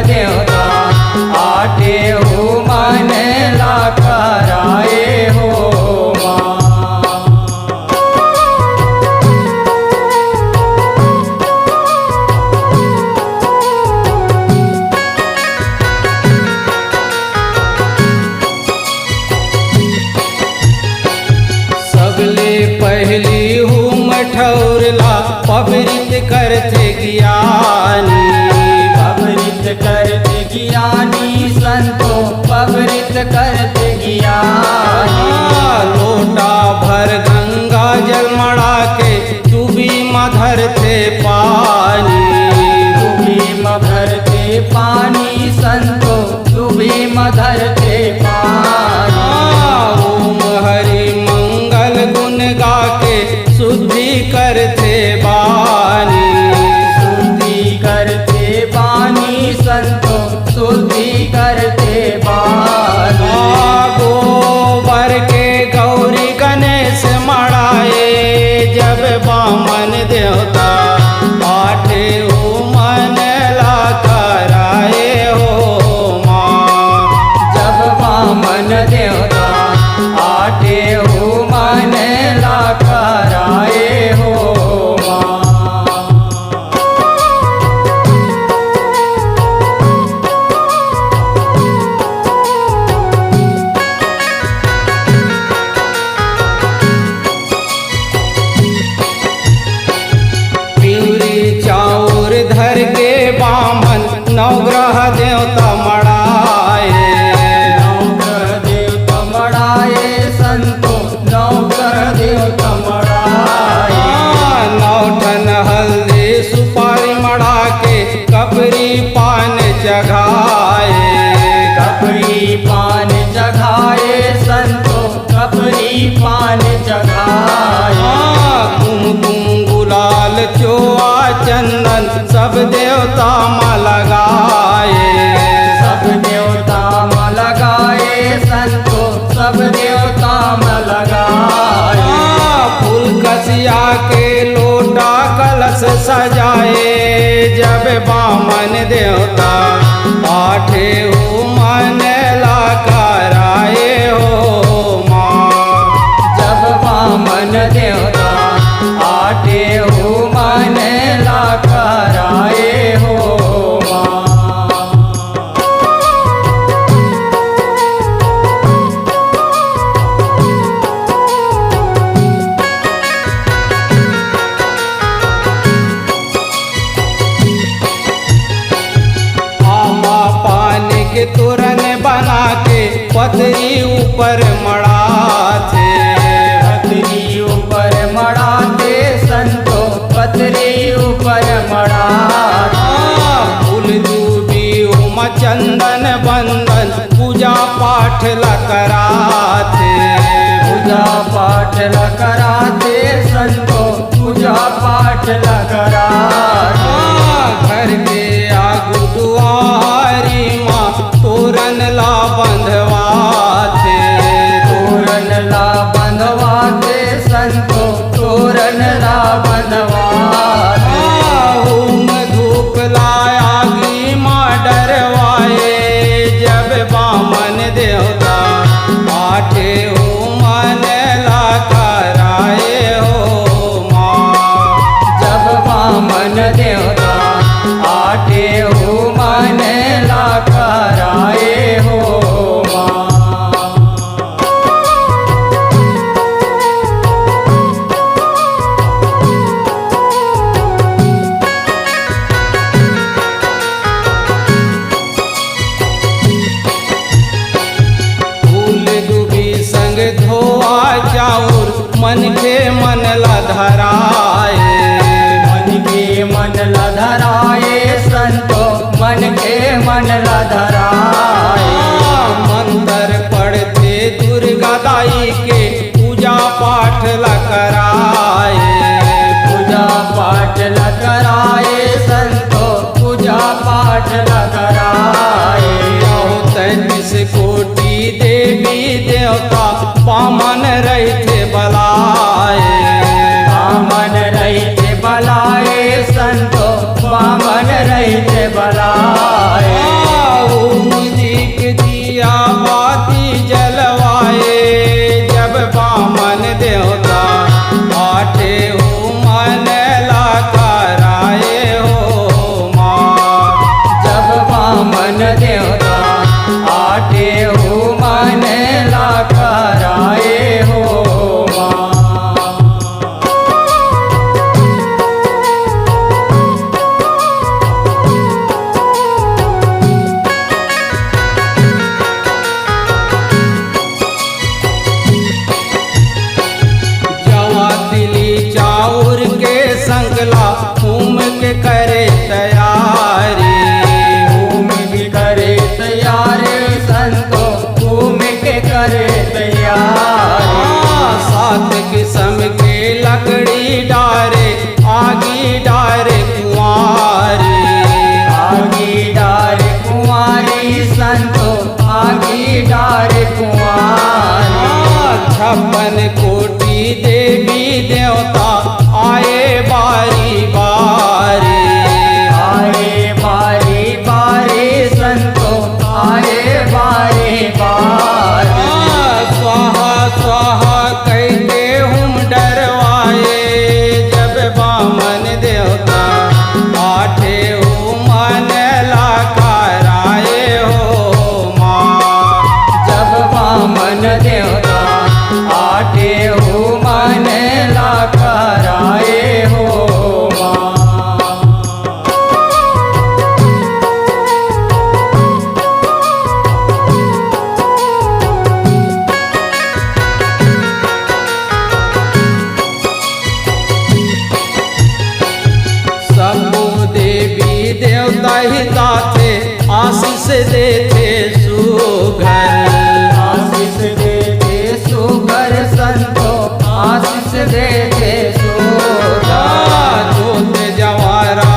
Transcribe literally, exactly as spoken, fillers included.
देवता आठे होमन ला कराए होमा। सबले पहिली होम ठउर ला पबरित करथे गियानी। पबरित करथे गियानी संतो, पबरित करथे गियानी। लोटा भर गंगा जल मड़ा के तुभी म धरथे पानी। तुभी म धरथे पानी संतो, तुभी म धरथे पानी। ओम हरि मंगल गुण गा के शुद्धि करथे बानी। शुद्धि करथे बानी संतो, शुद्धि करथे बानी। गोबर के गौरी गणेश मड़ाए, जब बामन देवता आठे होमन ला कराए होमा। जब बामन देवता आठे होमन ला कराए होमा। पिउरी चाउर धर के बामन नवग्रह देवता मड़ाए। नवग्रह देवता मड़ाए संतो, नवग्रह देवता मड़ाए। नौ ठन हल्दी सुपारी मड़ा के कपरी पान चघाए। कपरी पान चघाए संतो, कपरी पान चघाए। कुमकुम गुलाल चोआ चंदन सब देवता म लगाए। सब देवता म लगाए संतो, सब देवता म लगाए। फूल कसिया के लोटा कलश सजाए, जब बामन देवता आठे होमन ला कराए होमा। जब बामन देवता आठे होमन ला कराए होमा। आमा पान के तोरन बना के पतरी ऊपर मड़ाथे। पतरी ऊपर मड़ाथे संतो, पतरी ऊपर मड़ाथे। फूल दूबी ओमा चंदन बंदन पूजा पाठ ला कराथे। पूजा पाठ ला कराथे संतो, पूजा पाठ ला कराथे। घर के आगू दुआरी मा तोरन ला बंधवाथे। तोरन ला बंधवाथे संतो, तोरन ला बंधवाथे। होम धूप ला आगी मा डरवाए, जब बामन देवता आठे होमन ला कराए। देवता हिताथे आशीष देथे सुघर। आशीष देथे सुघर संतो, आशीष देथे सुघर। जोत जवारा